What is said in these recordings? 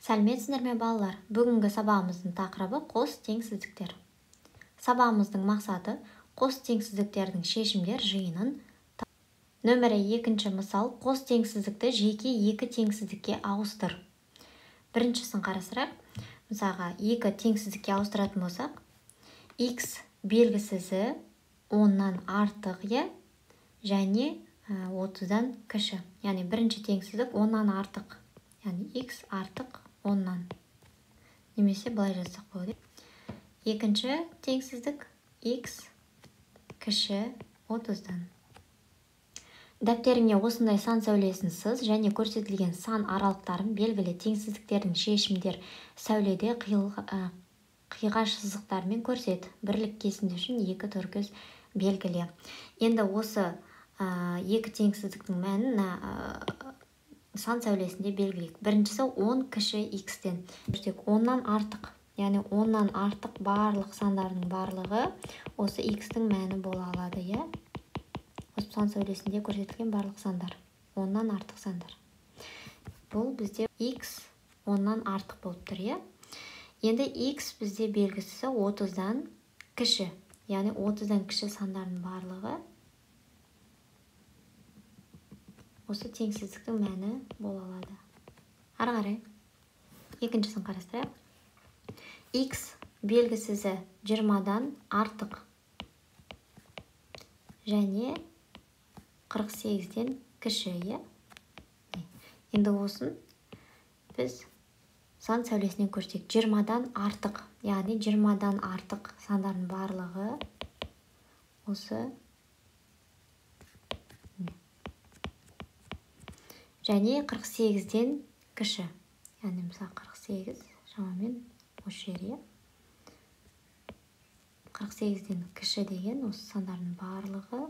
Сәлеметсіздер ме, балалар? Бүгінгі сабағымыздың тақырыбы қос теңсіздіктер. Сабағымыздың мақсаты қос теңсіздіктердің шешімдер жиынын. Нөмірі екінші мысал, қос теңсіздікті жеке екі теңсіздікке ауыстыр. Біріншісін қарастырайық. Мысалға, екі теңсіздікке ауыстыратын болсақ, x белгісізі 10-нан артық, және 30-дан кіші. Яғни бірінші теңсіздік 10-нан артық. Яғни x артық 10-нан. Немесе былай жазсақ болады. Екінші теңсіздік x кіші 30-дан. Дәптеріңе осындай сан сәулесін сыз және көрсетілген сан аралықтарын белгілі. Теңсіздіктердің шешімдер сәуледе қиғаш сызықтармен көрсет. Бірлік кесінді үшін екі төркөз белгіле. Енді осы екі теңсіздіктің мәнін сан сәулесінде белгілейік. Біріншісі 10 кіші x-тен. 10-нан артық. Яғни 10-нан артық барлық сандардың барлығы осы x-тің мәні бола алады, иә? Осы сан сәулесінде көрсетілген барлық сандар. 10-нан артық сандар. Бұл бізде x 10-нан артық болып тұр, иә? Енді x бізде белгісі 30-дан кіші. Яғни 30-дан кіші сандардың барлығы осы теңсіздіктің мәні бола алады. Ары қарай екіншісін қарастырайық. X белгісізі 20-дан артық және 48-ден кіші, иә? Енді осын біз сан сәулесінен көрсек. 20-дан артық, яғни 20-дан артық сандардың барлығы осы және 48-ден кіші. Яғни мысалы 48 шамамен осы жер, иә? 48-ден кіші деген осы сандардың барлығы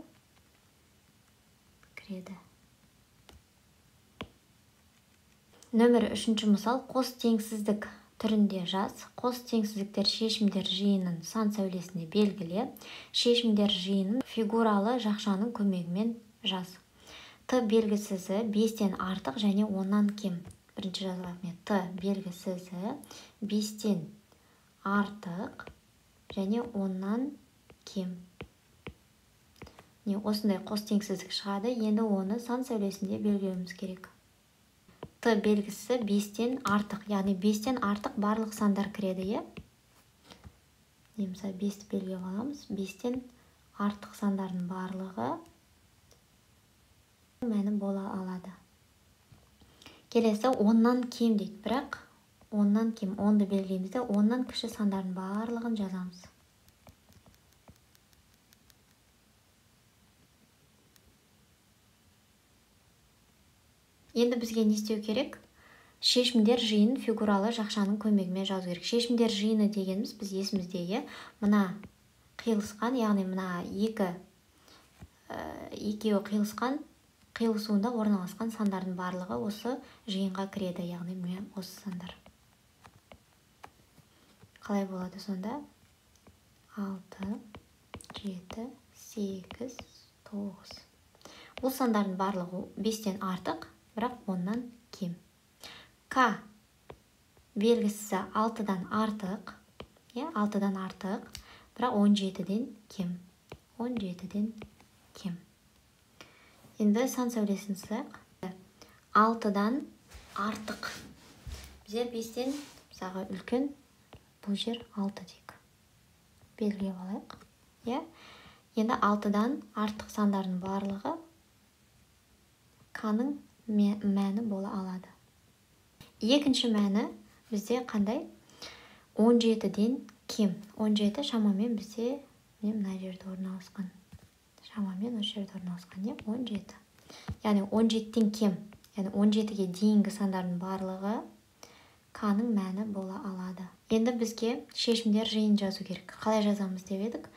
кіреді. Нөмірі үшінші мысал, қос теңсіздік түрінде жаз. Қос теңсіздіктер шешімдер жиынын сан сәулесіне белгіле. Шешімдер жиынын фигуралы жақшаның көмегімен жаз. Т белгісізі 5-тен артық және 10-нан кем. Бірінші жазылайық. Т белгісізі 5-тен артық және 10-нан кем. Міне осындай қос теңсіздік шығады. Енді оны сан сәулесінде белгілеуіміз керек. Т белгісі 5-тен артық, яғни 5-тен артық барлық сандар кіреді, иә? Мысалы 5-ті белгілеп аламыз. 5-тен артық сандардың барлығы мәні бола алады. Келесі 10-нан кем дейді, бірақ 10-нан кем, 10-ды белгілейміз де, 10-нан кіші сандардың барлығын жазамыз. Енді бізге не істеу керек? Шешімдер жиынын фигуралы жақшаның көмегімен жазу керек. Шешімдер жиыны дегеніміз біз есімізде, иә? Мына қиылысқан, яғни мына екеуі қиылысқан, қиылысуында орналасқан сандардың барлығы осы жиынға кіреді, яғни міне осы сандар. Қалай болады сонда? 6, 7, 8, 9. Бұл сандардың барлығы 5-тен артық, бірақ 10-нан кем. К белгісі 6-дан артық, иә, 6-дан артық, бірақ 17-ден кем. 17-ден кем. Енді сан сәулесін сызайық. 6-дан артық. Бізде 5-тен мысалға үлкен, бұл жер 6 дейік. Белгілеп алайық, иә? Енді 6-дан артық сандардың барлығы К-ның мәні бола алады. Екінші мәні бізде қандай? 17-ден кем. 17 шамамен бізде мына жерде орналасқан. Шамамен осы жерде орналасқан, иә? 17. Яғни 17-тен кем. Яғни 17-ге дейінгі сандардың барлығы К-ның мәні бола алады. Енді бізге шешімдер жиынын жазу керек. Қалай жазамыз деп едік?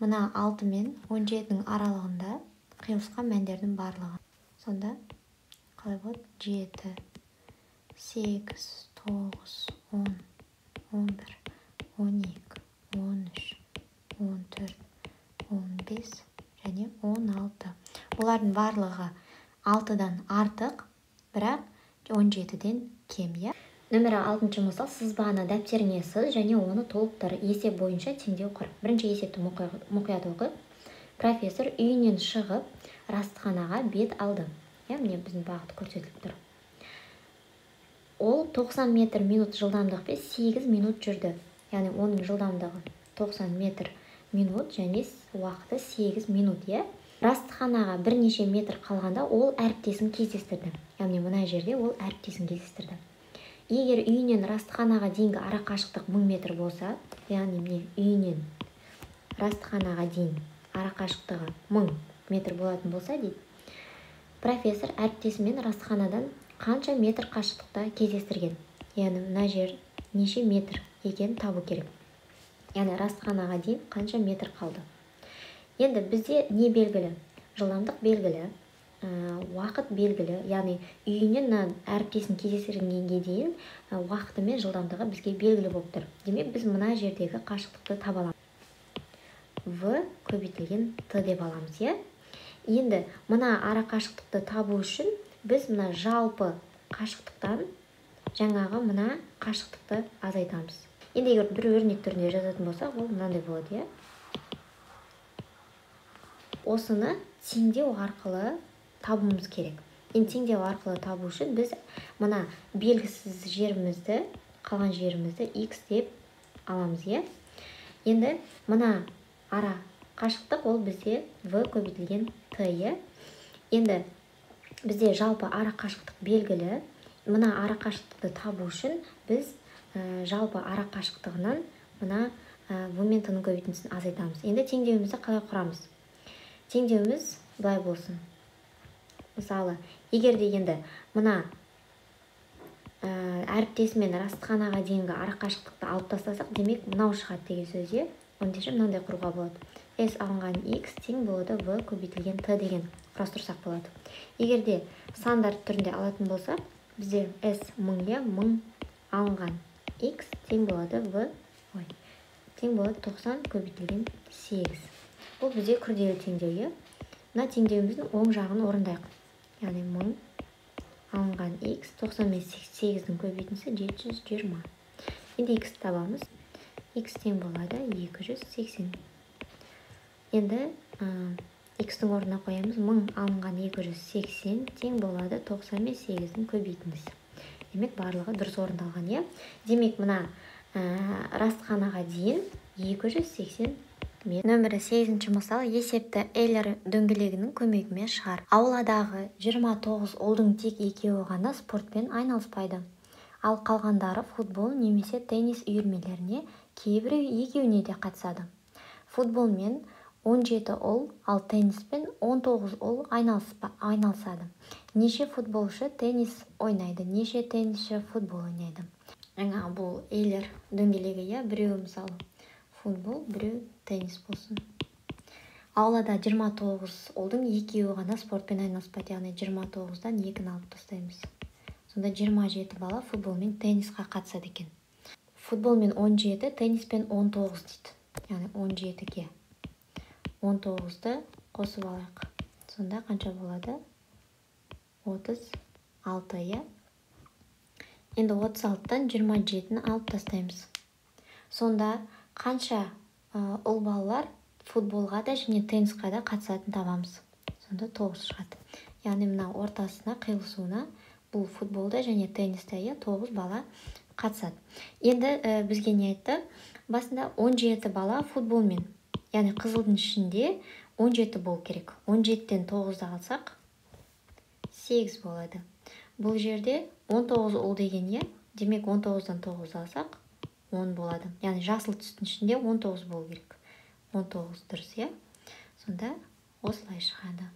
Мына 6 мен 17-нің аралығында қиылысқан мәндердің барлығы. Сонда қалай болады? 7, 8, 9, 10, 11, 12, 13, 14, 15 және 16. Олардың барлығы 6-дан артық, бірақ 17-ден кем, иә? Нөмірі 6 мысал. Сызбаны дәптеріңе сыз және оны толықтыр. Есеп бойынша теңдеу құр. Бірінші есепті мұқият оқы. Профессор үйінен шығып, растханаға бет алды. Міне біздің бағыт көрсетіліп тұр. Ол 90 метр минут жылдамдықпен 8 минут жүрді. Яғни оның жылдамдығы 90 метр минут және уақыты 8 минут, иә? Растханаға бірнеше метр қалғанда ол әріптесін кездестірді. Яғни мына жерде ол әріптесін кездестірді. Егер үйінен растханаға дейінгі ара қашықтық 1000 метр болса, яғни міне үйінен растханаға дейін ара қашықтығы 1000 метр болатын болса дейді, профессор әріптесімен растханадан қанша метр қашықтықта кездестірген? Яғни мына жер неше метр екенін табу керек. Яғни растханаға дейін қанша метр қалды? Енді бізде не белгілі? Жылдамдық белгілі, уақыт белгілі. Яғни үйінен әріптесін кездестіргенге дейін уақыты мен жылдамдығы бізге белгілі болып тұр. Демек, біз мына жердегі қашықтықты таба аламыз. В көбейтілген Т деп аламыз, иә? Енді мына ара қашықтықты табу үшін біз мына жалпы қашықтықтан жаңағы мына қашықтықты азайтамыз. Енді егер бір өрнек түрінде жазатын болсақ, ол мынандай болады, иә? Осыны теңдеу арқылы табуымыз керек. Енді теңдеу арқылы табу үшін біз мына белгісіз жерімізді, қалған жерімізді x деп аламыз, иә? Енді мына ара қашықтық ол бізде в көбейтілген т, иә? Енді бізде жалпы ара қашықтық белгілі. Мына ара қашықтықты табу үшін біз жалпы ара қашықтығынан мына в мен т-ның көбейтіндісін азайтамыз. Енді теңдеуімізді қалай құрамыз? Теңдеуіміз былай болсын. Мысалы, егер де енді мына әріптесімен растханаға дейінгі ара қашықтықты алып тастасақ, демек мынау шығады деген сөз, иә? Ендеше мынандай құруға болады. S алынған x тең болады в көбейтілген т деген құрастырсақ болады. Егер де сандар түрінде алатын болсақ, бізде s 1000, иә, 1000 алынған x тең болады в, ой, тең болады 90 көбейтілген 8. Бұл бізде күрделі теңдеу, иә? Мына теңдеуіміздің оң жағын орындайық. Яғни 1000 алынған x 90 мен 8-дің көбейтіндісі 720. Енді x табамыз. X тең болады 280. Енді x-тің орнына қоямыз. 1000 алынған 280 тең болады 90 мен 8-дің көбейтіндісі. Демек, барлығы дұрыс орындалған, иә? Демек, мына растханаға дейін 280 метр. Нөмірі 8 мысал. Есепті Эйлер дөңгелегінің көмегімен шығар. Ауладағы 29 ұлдың тек екеуі ғана спортпен айналыспайды. Ал қалғандары футбол немесе теннис үйірмелеріне, кейбіреуі екеуіне де қатысады. Футболмен 17 ұл, ал тенниспен 19 ұл айналысады. Неше футболшы теннис ойнайды, неше теннисші футбол ойнайды? Жаңағы бұл Эйлер дөңгелегі, иә? Біреуі мысалы футбол, біреу теннис болсын. Аулада 29 ұлдың екеуі ғана спортпен айналыспайды, яғни 29-дан 2-ні алып тастаймыз. Сонда 27 бала футбол мен теннисқа қатысады екен. Футболмен 17, тенниспен 19 дейді. Яғни 17-ге 19-ды қосып алайық. Сонда қанша болады? 36, иә? Енді 36-тан 27-ні алып тастаймыз. Сонда қанша ұл балалар футболға да және теннисқа да қатысатын табамыз. Сонда 9 шығады. Яғни мына ортасына, қиылысуына бұл футболда және тенниста, иә, 9 бала қатысады. Енді бізге не айтты? Басында 17 бала футболмен. Яғни қызылдың ішінде 17 болу керек. 17-тен 9-ды алсақ, 8 болады. Бұл жерде 19 ұл деген, иә? Демек 19-дан 9-ды алсақ, 10 болады. Яғни жасыл түстің ішінде 19 болу керек. 19 дұрыс, иә? Сонда осылай шығады.